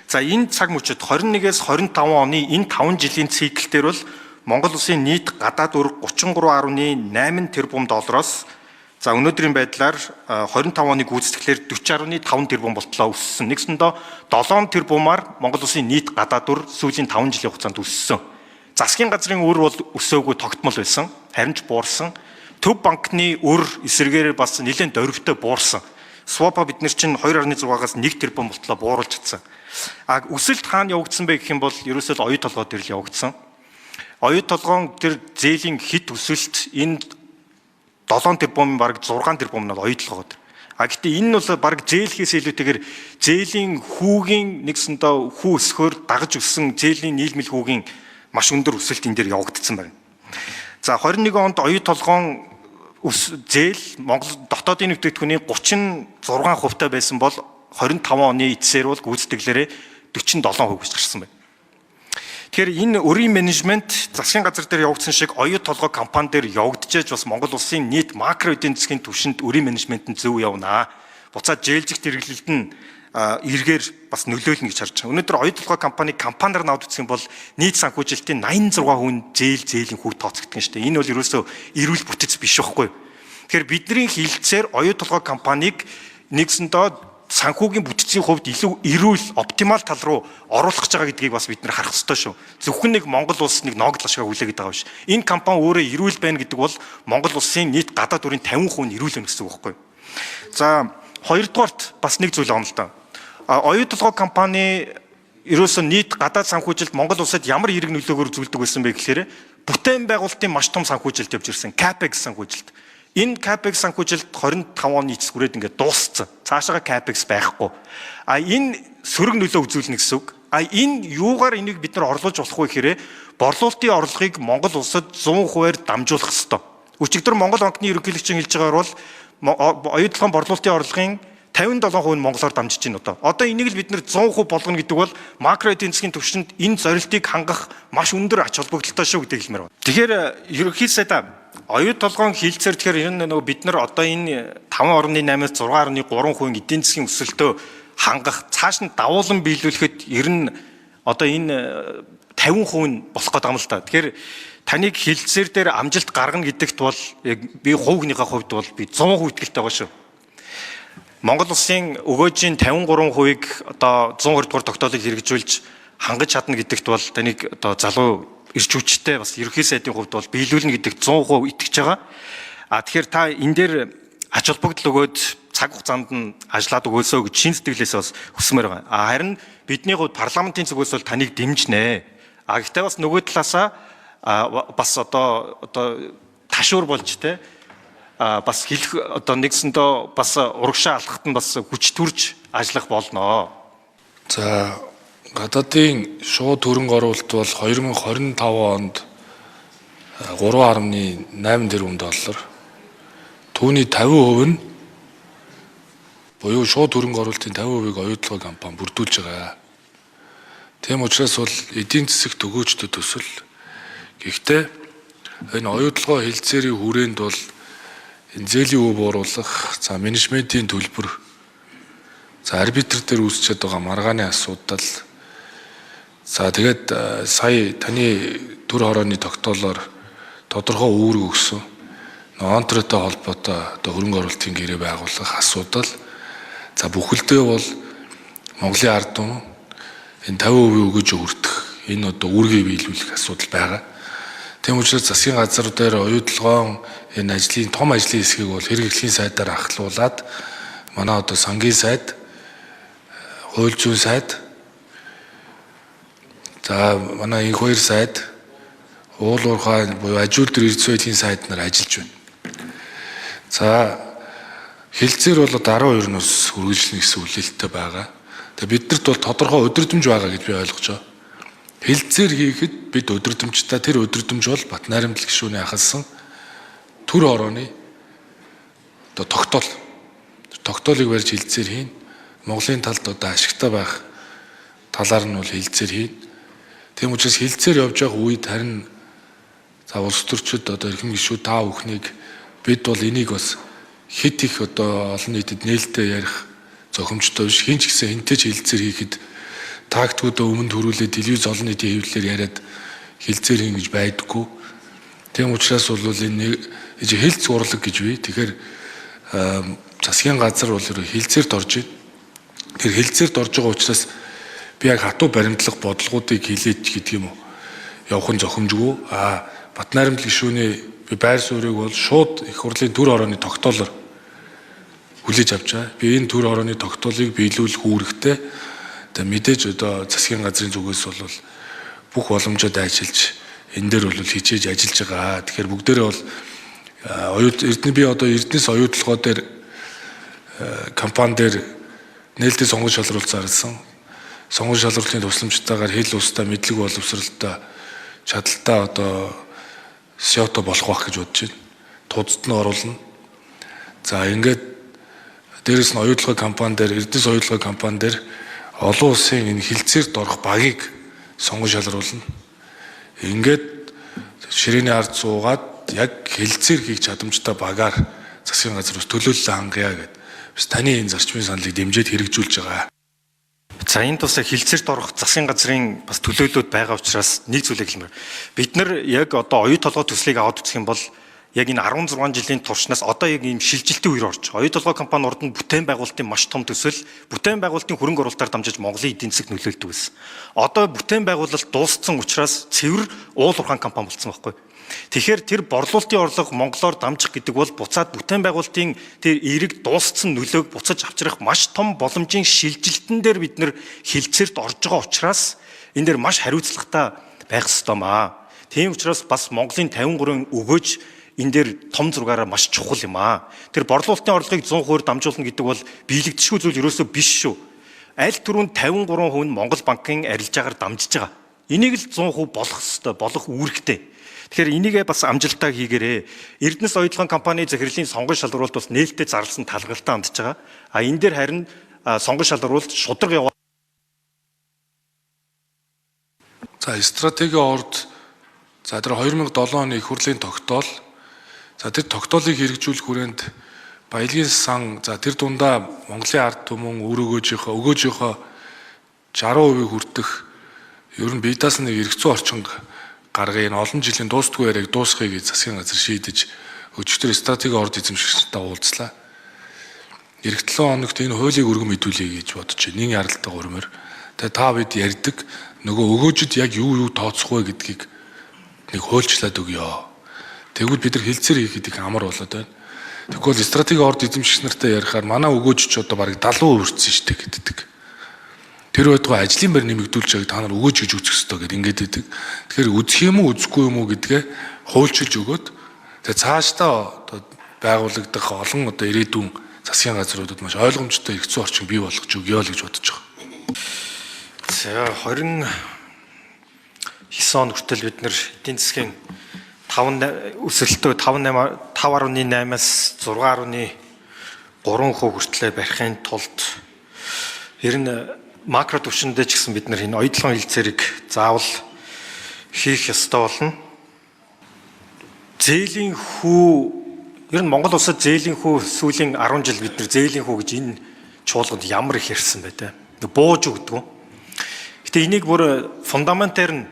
За, энэ цаг мөчид 21-ээс 25 оны энэ 5 жилийн цикл дээр бол Монгол улсын нийт гадаад өр 33.8 тэрбум доллароос, за, өнөөдрийн байдлаар 25 оны гүйцэтгэлээр 40.5 тэрбум болтлоо өссөн. Нэгсэндээ 7 тэрбумаар Монгол улсын нийт гадаад өр сүүлийн 5 жилийн хугацаанд өссөн. Засгийн газрын өр бол өсөөгүй, тогтмол байсан. Харин ч буурсан. Төв банкны өр эсрэгээр бас нэлээд дөрвтэй буурсан. Swap бид нар чинь 2.6-аас 1 тэрбум болтлоо бууруулж чадсан. А өсөлт хаана явагдсан бэ гэх юм бол ерөөсөө л оюу толгой дээр л явагдсан. Оюу толгоон тэр зээлийн хит өсөлт, энэ 7 тэрбумын бараг 6 тэрбум нь бол оюу толгой дээр. А гэтээ энэ нь бол бараг зээлхээс илүүтэйгээр зээлийн хүүгийн, нэгсэндээ хүү өсөхөөр дагаж өссөн зээлийн нийлмэл хүүгийн маш өндөр өсөлт энэ дээр явагдсан байна. За, 21 онд оюу толгоон зээл Монгол дотоодын бүтээгдэхүүний 36 хувьтай байсан бол 25 оны эцсээр бол гүйцэтгэлээрээ 47% гэж гарсан байна. Тэгэхээр энэ өрийн менежмент засгийн газар дээр явагдсан шиг оюу толгой компани дээр явагдчихэж бас Монгол улсын нийт макро эдийн засгийн түвшинд өрийн менежмент нь зөв явнаа. Буцаад жээлжих хэрэглэлд нь эргээр бас нөлөөлнө гэж харж байгаа. Өнөөдөр оюу толгой компани компаниар навд үзэх юм бол нийт санхүүжилтийн 86% зээл, зээлийн хүү тооцогдсон шүү дээ. Энэ бол ерөөсөө эрүүл бүтэц биш байхгүй юу? Тэгэхээр бидний хилцээр оюу толгой компанийг нэгсэндээ санхүүгийн бүтцийн хувьд илүү эрүүл, оптимал тал руу оруулах гэж байгаа гэдгийг бас бид нар харах ёстой шүү. Зөвхөн нэг Монгол улс нэг ногдол ашгаа хүлээгээд байгаа биш. Энэ компани өөрөө эрүүл байна гэдэг бол Монгол улсын нийт гадаад өрийн 50% нь эрүүл байна гэсэн үг байхгүй юу? За, хоёрдугаарт бас нэг зүйл байна л да. Оюу толгой компани ерөөсөө нийт гадаад санхүүжилт Монгол улсад ямар эерэг нөлөөгөөр үзүүлдэг байсан бэ гэхээр бүтээн байгуулалтын маш том санхүүжилт явж ирсэн. CAPEX санхүүжилт. Энэ CAPEX санхүүжилт 25 оны эцэс хүрээд ингээд дууссан. Цаашаага CAPEX байхгүй. А энэ сөрөг нөлөө үзүүлнэ гэсэн үг. А энэ юугаар энийг бид нар орлуулж болох вэ гэхээр борлуулалтын орлогыг Монгол улсад 100%-аар дамжуулах ёстой. Өчигдөр Монгол банкны ерөнхийлөгчийн хэлж байгаагаар бол оюу толгойн борлуулалтын орлогын 57% нь монголоор дамжиж байна одоо. Одоо энийг л бид нэр 100% болгоно гэдэг бол макро эдийн засгийн түвшинд энэ зорилтыг хангах маш өндөр ач холбогдолтой шүү гэдгийг хэлмээр байна. Тэгэхээр ерөнхий сайд оюу толгойн хилцээр, тэгэхээр ер нь нөгөө бид нар одоо энэ 5.8-аас 6.3% эдийн засгийн өсөлтөө хангах, цааш нь давуулан биелүүлэхэд ер нь одоо энэ 50% нь болох гэдэг юм л та. Тэгэхээр таныг хилцээр дээр амжилт гаргана гэдэгт бол яг би хувийнхаа хувьд бол би 100% итгэлтэй байгаа шүү. Монгол улсын өгөөжийн 53%-ийг одоо 120 дугаар тогтоолыг хэрэгжүүлж хангаж чадна гэдэгт бол таныг одоо залуу эрч хүчтэй бас ерөнхий сайдын хувьд бол биелүүлнэ гэдэгт 100% итгэж байгаа. А тэгэхээр та энэ дээр ач холбогдол өгөөд цаг хугацаанд нь ажиллаад өгөөсөө гэж шин сэтгэлээсээ бас хүсмээр байгаа. А харин бидний хувьд парламентын зүгээс бол таныг дэмжинэ. А гэхдээ бас нөгөө талаасаа бас одоо ташуур болж те бас хэлэх, одоо нэгсэндээ бас урагшаа алхахад нь бас хүч төрж ажиллах болноо. За, гадаадын шууд хөрөнгө оруулалт бол 2025 онд 3.8 тэрбум доллар. Түүний 50% нь буюу шууд хөрөнгө оруулалтын 50%-ийг оюутлогын компани бүрдүүлж байгаа. Тийм учраас бол эдийн засагт өгөөжтэй төсөл. Гэхдээ энэ оюутлогоо хэлцээрийн хүрээнд бол энэ зээлийн өв бууруулах, за, менежментийн төлбөр, за, арбитр дээр үүсчээд байгаа маргааны асуудал, за, тэгээд сая таны төр хорооны тогтоолоор тодорхой үүрэг өгсөн онтротой холбоотой одоо хөрөнгө оруулалтын гэрээ байгуулах асуудал, за, бүхэлдээ бол Монголын ард түмэн энэ 50% өгөөж хүртэх энэ одоо үүргээ биелүүлэх асуудал байгаа. Тийм учраас засгийн газар дээр оюутлогоон энэ ажлын том ажлын хэсгийг бол хэрэг эрхлэлийн сайдаар ахлуулаад манай одоо сангийн сайд, хууль зүйн сайд, за, манай инх хоёр сайд, уул уурхай буюу аж үйлдвэр эрдэс баялагын сайд нар ажиллаж байна. За, хэлцээр бол 12-ноос үргэлжлэнэ гэсэн хүлээлттэй байгаа. Тэгээ биднэрт бол тодорхой өдөрдмж байгаа гэж би ойлгож байгаа. Хэлцээр хийхэд бид өдөрдмжтэй, тэр өдөрдмж бол Бат Найрамдал гишүүний ахалсан төр орооны одоо тогтоол. Тогтоолыг барьж хэлцээр хийн. Монголын талд одоо ашигтай байх талаар нь бол хэлцээр хийн. Тийм учраас хэлцээр явж байгаа үед харин, за, улс төрчид, одоо эрхэм гишүүд та бүхнийг бид бол энийг бас хэд их одоо олон нийтэд нээлттэй ярих зохимжтой биш. Хин ч гэсэн хинтэй ч хэлцээр хийхэд тактикуудаа өмнө төрүүлээд телевиз олон нийтийн хэвлэлээр яриад хилцээр хийн гэж байдаггүй. Тийм учраас бол энэ хилцэх урлаг гэж бий. Тэгэхээр засгийн газар бол хилцээрт орж байна. Тэр хилцээрт орж байгаа учраас би яг хатуу баримтлах бодлогоудыг хилээж гэдэг юм уу явах нь зохимжгүй. Батнайрамдал гишүүний би байр суурийг бол шууд их хурлын төр орооны тогтоолоор хүлээж авч байгаа. Би энэ төр орооны тогтоолыг биелүүлэх үүрэгтэй. Тэгээ мэдээж одоо засгийн газрын зүгээс бол бүх боломжууд ажиллаж энэ дээр бол хичээж ажиллаж байгаа. Тэгэхээр бүгдээрээ бол Эрдэнэ би одоо Эрдэнэс оюутлогоо дээр компани дээр нээлттэй сонгон шалруулалт зарласан. Сонгон шалралтын тусламжтайгаар хэл устай мэдлэг боловсралтай чадaltaа одоо сиото болох байх гэж бодож байна. Тудад нь оруулна. За ингээд дээрэс нь оюутлогын компани дээр Эрдэнэс оюутлогын компани дээр олон улсын энэ хилцээрт орох багийг сонгон шалруулна. Ингээд ширээний ард суугаад яг хилцээр хийх чадамжтай багаар засгийн газар ус төлөөллөө хангая гэд. Бас таны энэ зарчмын саналыг дэмжиж хэрэгжүүлж байгаа. За энэ тусаа хилцээрт орох засгийн газрын бас төлөөллүүд байгаа учраас нэг зүйлийг хэлмээр. Бид нар яг одоо оюу толгой төслийг аваад үзэх юм бол яг энэ 16 жилийн туршнаас одоо яг ийм шилжилтийн үеэр орж байгаа. Оюу толгой компани урд нь бүтээн байгуулалтын маш том төсөл, бүтээн байгуулалтын хөрөнгө оруулалтаар дамжиж Монголын эдийн засагт нөлөөлдөг байсан. Одоо бүтээн байгуулалт дууссан учраас цэвэр уул уурхайн компани болсон байхгүй. Тэгэхээр тэр борлуулалтын орлого монголоор дамжих гэдэг бол буцаад бүтээн байгуулалтын тэр эерэг дууссан нөлөөг буцаж авчрах маш том боломжийн шилжилтэн дээр бид нэр хилцээрт орж байгаа учраас энэ дээр маш хариуцлагатай байх ёстой маа. Тийм учраас бас Монголын 53-ын өгөөж энэ дээр том зургаараа маш чухал юм аа. Тэр борлуулалтын орлогыг 100% дамжуулна гэдэг бол биелэгдэшгүй зүйл ерөөсөө биш шүү. Аль түрүүнд 53% нь Монгол банкын арилжаагаар дамжиж байгаа. Энийг л 100% болох ёстой, болох үүрэгтэй. Тэгэхээр энийгээ бас амжилттай хийгээрэй. Эрдэнэс оюутлогын компани захирлын сонгон шалруулалт бас нээлттэй зарласан талгалтай хандж байгаа. А энэ дээр харин сонгон шалруулалт шударга яваа. За стратегийн орд за тэр 2007 оны их хурлын тогтоол за тэр тогтоолыг хэрэгжүүлэх хүрээнд баялагын сан за тэр дундаа Монголын ард түмэн үр өгөөжийнхөө 60% хүртэх ер нь бие даасан нэг эрх зүйн орчин гаргая энэ олон жилийн дуустгүй яриаг дуусгая гэж засгийн газар шийдэж өчигдөр стратегийн орд эзэмшигчдээ уулзлаа. Ирэх 7 хоногт энэ хуулийг өргөн мэдүүлье гэж бодож байна. Нин яралтай гурмаар. Тэгээ та бид ярьдаг нөгөө өгөөжид яг юу юу тооцох вэ гэдгийг нэг хуульчлаад өгөө. Тэгвэл бид нар хилцээр хийхэд их амар болоод байна. Тэгэхгүй бол стратегийн орд эзэмшигч нартай ярихаар манай өгөөж ч одоо бараг 70% өртсөн шүү дээ гэдэг. Тэр байтугай ажлын байр нэмэгдүүлж байгааг та нар өгөөж гэж үзэх ёстой гэдээ ингээд байдаг. Тэгэхээр үзэх юм уу үзэхгүй юм уу гэдгээ хуульчилж өгөөд тэгээ цаашдаа одоо байгуулагдах олон одоо ирээдүйн засгийн газруудад маш ойлгомжтой эрх зүйн орчин бий болгож өгье л гэж бодож байгаа. За 29 он хүртэл бид нэр эдийн засгийн 5 өсөлтөө 5.8-аас 6.3% хүртлээр барихын тулд ер нь макро түвшиндээ ч гэсэн бид нар энэ оюутлогын хилцээрийг заавал хийх ёстой болно. Зээлийн хүү ер нь Монгол улсад зээлийн хүү сүүлийн 10 жил бид нар зээлийн хүү гэж энэ чуулганд ямар их ярьсан бай таа. Бууж өгдөг. Гэтэ энийг бүр фундаментээр нь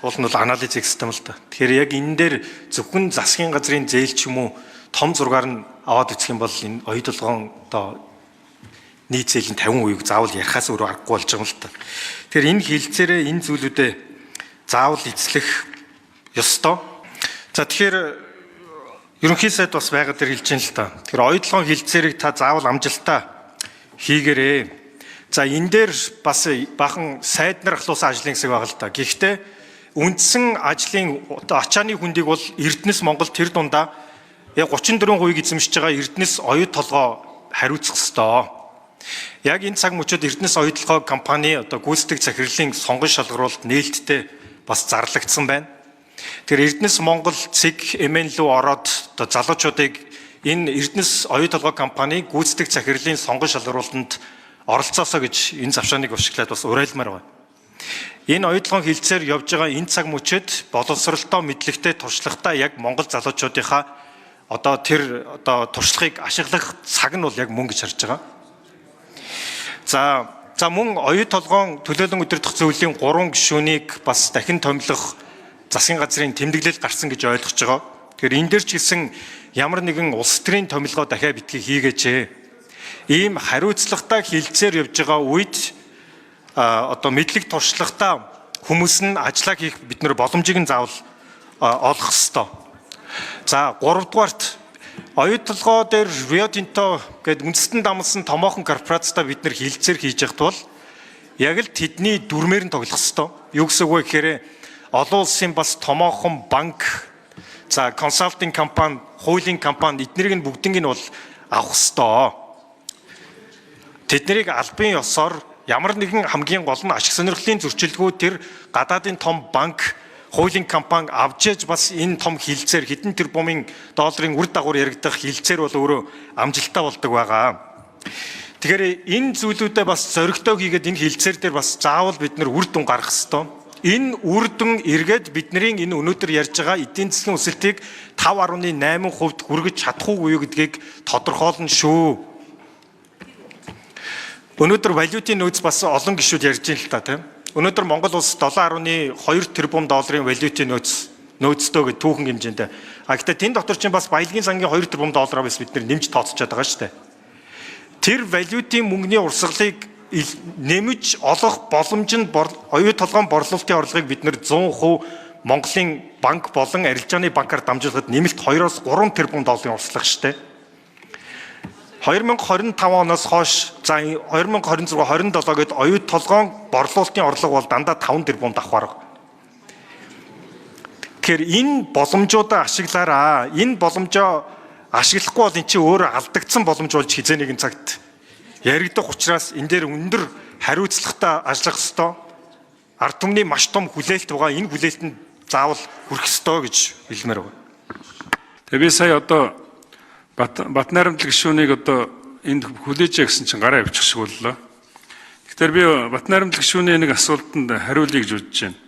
уул нь бол анализ хийх систем л та. Тэгэхээр яг энэ дээр зөвхөн засгийн газрын зээл ч юм уу том зургаар нь аваад үзэх юм бол энэ оюутлогын одоо нийт зээлийн 50%-ийг заавал ярихаас өөр аргагүй болж байгаа юм л та. Тэгэхээр энэ хилцээрээ энэ зүйлүүдээ заавал эзлэх ёстой. За тэгэхээр ерөнхий сайд бас байгаа дээр хэлж байна л та. Тэгэхээр оюутлогын хилцээрийг та заавал амжилттай хийгээрэй. За энэ дээр бас бахан сайд нар ахлуусан ажлын хэсэг байгаа л та. Гэхдээ үндсэн ажлын одоо ачааны хүндийг бол Эрдэнэс Монгол тэр дундаа яг 34%-ийг эзэмшиж байгаа Эрдэнэс оюут толгой хариуцах ёстой. Яг энэ цаг мөчид Эрдэнэс оюут толгой компани одоо гүйцэтгэх захирлын сонгон шалгаруулалт нээлттэй бас зарлагдсан байна. Тэр Эрдэнэс Монгол цэг MN рүү ороод одоо залуучуудыг энэ Эрдэнэс оюут толгой компани гүйцэтгэх захирлын сонгон шалгаруулалтанд оролцоосоо гэж энэ завшааныг уршиглаад бас уриалмаар байна. Энэ оюутлогын хилцээр явж байгаа энэ цаг мөчид боловсролтой мэдлэгтэй туршлагатай яг Монгол залуучуудынхаа одоо тэр одоо туршлагыг ашиглах цаг нь бол яг мөн гэж харж байгаа. За За мөн оюу толгоон төлөөлөн удирдах зөвлөлийн 3 гишүүнийг бас дахин томилох засгийн газрын тэмдэглэл гарсан гэж ойлгож байгаа. Тэгэхээр энэ дээр ч гэсэн ямар нэгэн улс төрийн томилгоо дахиад битгий хийгээч. Ийм хариуцлагатай хилцээр явж байгаа үед одоо мэдлэг туршлагатай хүмүүс нь ажлаа хийх бид нар боломжийг нь заавал олох ёстой. За 3 дугаарт оюу толгой дээр Рио Тинто гээд үндэстэн дамлсан томоохон корпорацтай бид нар хилцээр хийж явах тул яг л тэдний дүрмээр нь тоглох ёстой. Юу гэсэн үг вэ гэхээр олон улсын бас томоохон банк, за консалтинг компани, хуулийн компани эднэрийг нь бүгднийг нь бол авах ёстой. Тэднийг албан ёсоор ямар нэгэн хамгийн гол нь ашиг сонирхлын зөрчилдгүү тэр гадаадын том банк, хуулийн компани авч яж бас энэ том хилцээр хэдэн тэрбумын долларын үр дагавар яригдах хилцээр бол өөрөө амжилттай болдог байгаа. Тэгэхээр энэ зүйлүүдээ бас зоригтой хийгээд энэ хилцээр дээр бас заавал бид нар үр дүн гаргах ёстой. Энэ үр дүн эргээд бидний энэ өнөөдөр ярьж байгаа эдийн засгийн өсөлтийг 5.8% хүргэж чадах уу гэдгийг тодорхойлно шүү. Өнөөдөр валютын нөөц бас олон гишүүд ярьж байна л та, тийм. Өнөөдөр Монгол улс 7.2 тэрбум долларын валютын нөөцтэй гэж түүхэн хэмжээндээ. А гэхдээ тэн дотор чинь бас баялагын сангийн 2 тэрбум доллараа бас бид нэмж тооцчоод байгаа шүү дээ. Тэр валютын мөнгөний урсгалыг нэмж олох боломж нь оюу толгоон борлуулалтын орлогыг бид нэр 100% Монголын банк болон арилжааны банкар дамжуулахад нэмэлт 2-оос 3 тэрбум долларын урсгалах шүү дээ. 2025 оноос хойш за 2026 27 гээд оюу толгоон борлуулалтын орлого бол дандаа 5 тэрбум давхар. Тэгэхээр энэ боломжуудаа ашиглаараа. Энэ боломжоо ашиглахгүй бол эн чинь өөрөө алдагдсан боломж болж хизээ нэгэн цагт яригдах учраас энэ дээр өндөр хариуцлагатай ажиллах ёстой. Ард түмний маш том хүлээлт байгаа. Энэ хүлээлтэнд заавал хүрэх ёстой гэж хэлмээр байна. Тэгээ би сая одоо Батнайрамдал гишүүнийг одоо энд хүлээж гэсэн чинь гараа явчих шиг боллоо. Тэгэхээр би Батнайрамдал гишүүний нэг асуултанд хариулъя гэж бодож байна.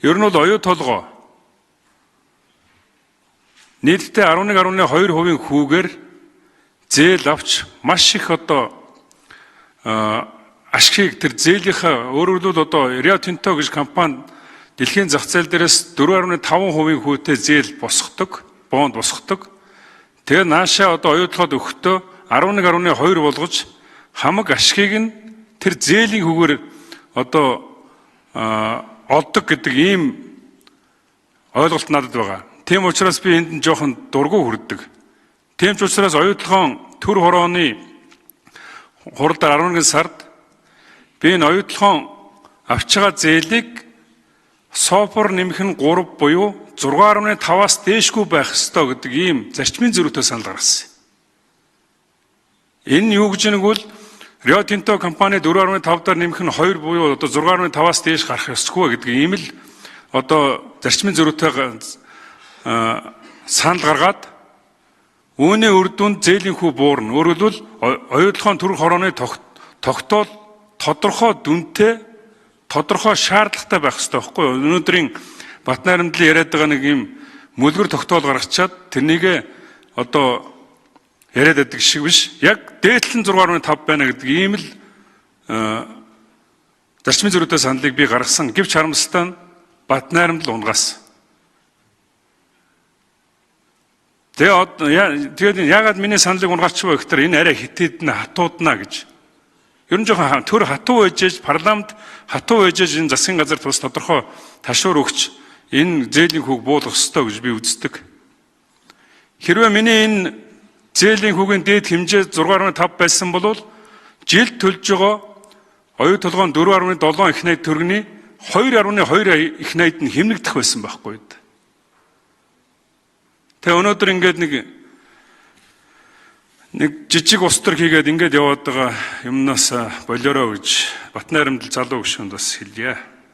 Ер нь бол оюу толгой нийтдээ 11.2% хүүгээр зээл авч маш их одоо ашигыг тэр зээлийнхаа, өөрөөр хэлбэл одоо Рио Тинто гэж компани дэлхийн зах зээл дээрээс 4.5% хүүтэй зээл босгодог, бонд босгодог. Тэгээ наашаа одоо оюутлогод өгөхдөө 11.2 болгож хамаг ашигыг нь тэр зээлийн хүүгээр одоо олдог гэдэг ийм ойлголт надад байгаа. Тийм учраас би энд нь жоохон дургу хүрдэг. Тийм ч учраас оюутлогоон төр хорооны хурал дээр 11 сард би энэ оюутлогоон авч байгаа зээлийг СОФОР нэмэх нь 3 буюу 6.5-аас дээшгүй байх ёстой гэдэг ийм зарчмын зөрүүтэй санал гаргасан. Энэ юу гэж нэг бол Рио Тинто компани 4.5 дээр нэмэх нь 2 буюу одоо 6.5-аас дээш гарах ёсгүй гэдэг ийм л одоо зарчмын зөрүүтэй санал гаргаад үүний үр дүнд зээлийн хүү буурна. Өөрөөр хэлбэл оюутлогын төрөх хорооны тогтоол тодорхой дүнтэй, тодорхой шаардлагатай байх хэрэгтэй байхгүй юу? Өнөөдрийн Батнайрамдлын яриад байгаа нэг юм мөлгөр тогтоол гаргачаад тэрнийг одоо яриад байдаг шиг биш. Яг дээдлэн 6.5 байна гэдэг ийм л зарчмын зөрүүтэй саналыг би гаргасан. Гэвч харамсалтай нь Батнайрамдал унгаас. Тэгээд яагаад миний саналыг унгаачих вэ гэхээр энэ арай хитэднэ, хатуудна гэж. Ер нь жоохон төр хатуу байжээж, парламент хатуу байжээж энэ засгийн газар тус тодорхой ташуур өгч энэ зээлийн хүүг буулгах ёстой гэж би үздэг. Хэрвээ миний энэ зээлийн хүүгийн дээд хэмжээ 6.5 байсан бол жилд төлж байгаа оюу толгоон 4.7 их найд төгрөгийн 2.2 их найд нь хэмнэгдэх байсан байхгүй юу? Тэгээ өнөөдөр ингээд нэг жижиг ус төр хийгээд ингээд яваад байгаа юмнаас болоорой гэж Батнайрамдал залуу гишүүнд бас хэлье.